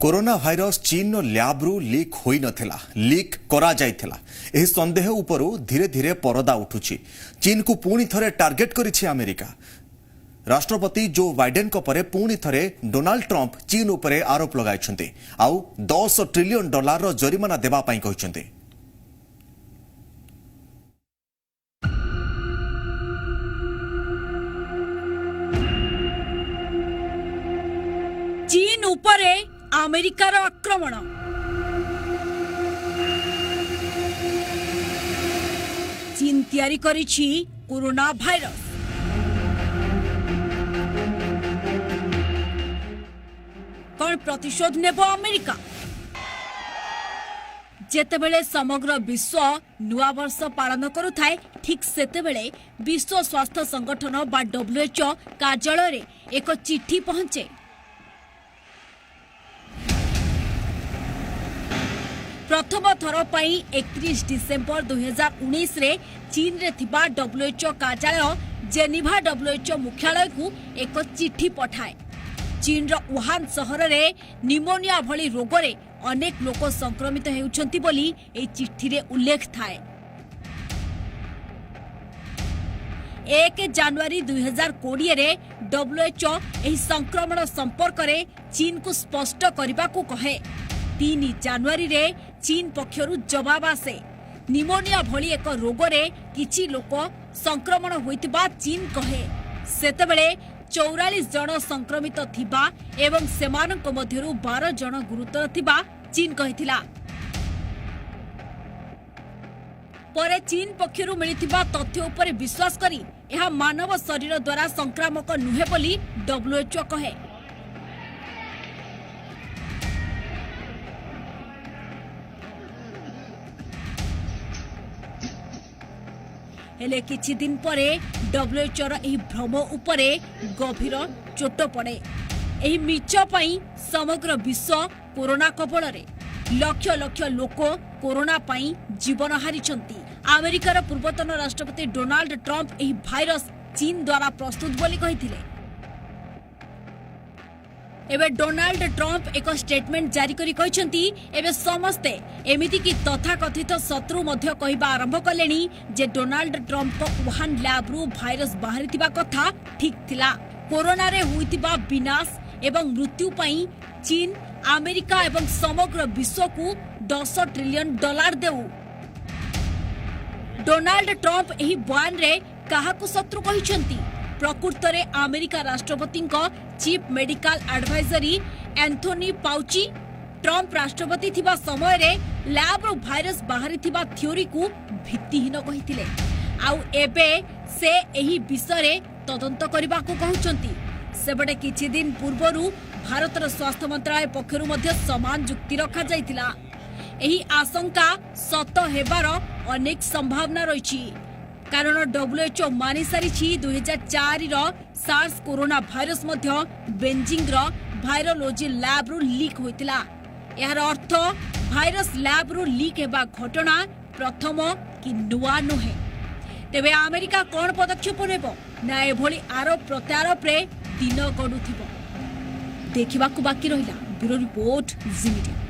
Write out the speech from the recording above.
Corona virus ଚୀନର ଲ୍ୟାବ୍ରୁ leak ହୋଇନଥିଲା, leak କରାଯାଇଥିଲା। ଏହି ସନ୍ଦେହ ଉପରୁ ଧୀରେ ଧୀରେ ପରଦା ଉଠୁଛି। ଚୀନକୁ ପୁଣି ଥରେ ଟାର୍ଗେଟ କରିଛି ଆମେରିକା। ରାଷ୍ଟ୍ରପତି ଜୋ ବାଇଡେନଙ୍କ ପରେ ପୁଣି ଥରେ ଡୋନାଲ୍ଡ ଟ୍ରମ୍ପ ଚୀନ ଉପରେ ଆରୋପ ଲଗାଇଛନ୍ତି ଆଉ 10 ଟ୍ରିଲିୟନ ଡଲାରର ଜରିମାନା ଦେବା ପାଇଁ କହିଛନ୍ତି। ଚୀନ ଉପରେ ଆମେରିକାର ଆକ୍ରମଣ। ଚୀନ ତିଆରି କରିଛି କରୋନା ଭାଇରସ। କଣ ପ୍ରତିଶୋଧ ନେବ ଆମେରିକା? ଯେତେବେଳେ ସମଗ୍ର ବିଶ୍ୱ ନୂଆବର୍ଷ ପାଳନ କରୁଥାଏ, ଠିକ୍ ସେତେବେଳେ ବିଶ୍ୱ ସ୍ୱାସ୍ଥ୍ୟ ସଂଗଠନ ବା WHO କାର୍ଯ୍ୟାଳୟରେ ଏକ ଚିଠି ପହଞ୍ଚେ। ପ୍ରଥମ ଥର ପାଇଁ 31 ଡିସେମ୍ବର 2019ରେ ଚୀନରେ ଥିବା WHO କାର୍ଯ୍ୟାଳୟ ଜେନିଭା WHO ମୁଖ୍ୟାଳୟକୁ ଏକ ଚିଠି ପଠାଏ। ଚୀନର ଉହାନ ସହରରେ ନିମୋନିଆ ଭଳି ରୋଗରେ ଅନେକ ଲୋକ ସଂକ୍ରମିତ ହେଉଛନ୍ତି ବୋଲି ଏହି ଚିଠିରେ ଉଲ୍ଲେଖ ଥାଏ। 1 ଜାନୁଆରୀ 2020ରେ WHO ଏହି ସଂକ୍ରମଣ ସମ୍ପର୍କରେ ଚୀନକୁ ସ୍ପଷ୍ଟ କରିବାକୁ କହେ। 3 ଜାନୁଆରୀରେ ଚୀନ ପକ୍ଷରୁ ଜବାବ ଆସେ। ନିମୋନିଆ ଭଳି ଏକ ରୋଗରେ କିଛି ଲୋକ ସଂକ୍ରମଣ ହୋଇଥିବା ଚୀନ କହେ। ସେତେବେଳେ 44 ଜଣ ସଂକ୍ରମିତ ଥିବା ଏବଂ ସେମାନଙ୍କ ମଧ୍ୟରୁ 12 ଜଣ ଗୁରୁତର ଥିବା ଚୀନ କହିଥିଲା। ପରେ ଚୀନ ପକ୍ଷରୁ ମିଳିଥିବା ତଥ୍ୟ ଉପରେ ବିଶ୍ୱାସ କରି ଏହା ମାନବ ଶରୀର ଦ୍ୱାରା ସଂକ୍ରାମକ ନୁହେଁ ବୋଲି WHO କହେ। ହେଲେ କିଛି ଦିନ ପରେ ଡବ୍ଲ୍ୟୁଏଚ୍ଓର ଏହି ଭ୍ରମ ଉପରେ ଗଭୀର ଚୋଟ ପଡ଼େ। ଏହି ମିଛ ପାଇଁ ସମଗ୍ର ବିଶ୍ୱ କରୋନା କବଳରେ। ଲକ୍ଷ ଲକ୍ଷ ଲୋକ କରୋନା ପାଇଁ ଜୀବନ ହାରିଛନ୍ତି। ଆମେରିକାର ପୂର୍ବତନ ରାଷ୍ଟ୍ରପତି ଡୋନାଲ୍ଡ ଟ୍ରମ୍ପ ଏହି ଭାଇରସ ଚୀନ ଦ୍ୱାରା ପ୍ରସ୍ତୁତ ବୋଲି କହିଥିଲେ। ଏବେ ଡୋନାଲ୍ଡ ଟ୍ରମ୍ପ ଏକ ଷ୍ଟେଟମେଣ୍ଟ ଜାରି କରି କହିଛନ୍ତି, ଏବେ ସମସ୍ତେ, ଏମିତିକି ତଥାକଥିତ ଶତ୍ରୁ ମଧ୍ୟ କହିବା ଆରମ୍ଭ କଲେଣି ଯେ ଡୋନାଲ୍ଡ ଟ୍ରମ୍ପଙ୍କ ଉହାନ ଲ୍ୟାବ୍ରୁ ଭାଇରସ ବାହାରିଥିବା କଥା ଠିକ୍ ଥିଲା। କରୋନାରେ ହୋଇଥିବା ବିନାଶ ଏବଂ ମୃତ୍ୟୁ ପାଇଁ ଚୀନ ଆମେରିକା ଏବଂ ସମଗ୍ର ବିଶ୍ୱକୁ 10 ଟ୍ରିଲିୟନ ଡଲାର ଦେଉ। ଡୋନାଲ୍ଡ ଟ୍ରମ୍ପ ଏହି ବୟାନରେ କାହାକୁ ଶତ୍ରୁ କହିଛନ୍ତି? ପ୍ରକୃତରେ ଆମେରିକା ରାଷ୍ଟ୍ରପତିଙ୍କ chief medical advisory Anthony Fauci Trump ରାଷ୍ଟ୍ରପତି ଥିବା ସମୟରେ ଲ୍ୟାବ୍ରୁ ଭାଇରସ ବାହାରିଥିବା ଥିଓରିକୁ ଭିତ୍ତିହୀନ କହିଥିଲେ। ଆଉ ଏବେ ସେ ଏହି ବିଷୟରେ ତଦନ୍ତ କରିବାକୁ କହୁଛନ୍ତି। ସେପଟେ କିଛି ଦିନ ପୂର୍ବରୁ ଭାରତର ସ୍ୱାସ୍ଥ୍ୟ ମନ୍ତ୍ରାଳୟ ପକ୍ଷରୁ ମଧ୍ୟ ସମାନ ଯୁକ୍ତି ରଖାଯାଇଥିଲା। ଏହି ଆଶଙ୍କା ସତ ହେବାର ଅନେକ ସମ୍ଭାବନା ରହିଛି, କାରଣ WHO ମାନିସାରିଛି, 2004ର ସାର୍ସ କରୋନା ଭାଇରସ ମଧ୍ୟ ବେଜିଂର ଭାଇରୋଲୋଜି ଲ୍ୟାବ୍ରୁ ଲିକ୍ ହୋଇଥିଲା। ଏହାର ଅର୍ଥ ଭାଇରସ ଲ୍ୟାବ୍ରୁ ଲିକ୍ ହେବା ଘଟଣା ପ୍ରଥମ କି ନୂଆ ନୁହେଁ। ତେବେ ଆମେରିକା କ'ଣ ପଦକ୍ଷେପ ନେବ ନା ଏଭଳି ଆରୋପ ପ୍ରତ୍ୟାରୋପରେ ଦିନ ଗଡୁଥିବ, ଦେଖିବାକୁ ବାକି ରହିଲା। Bureau report, G media.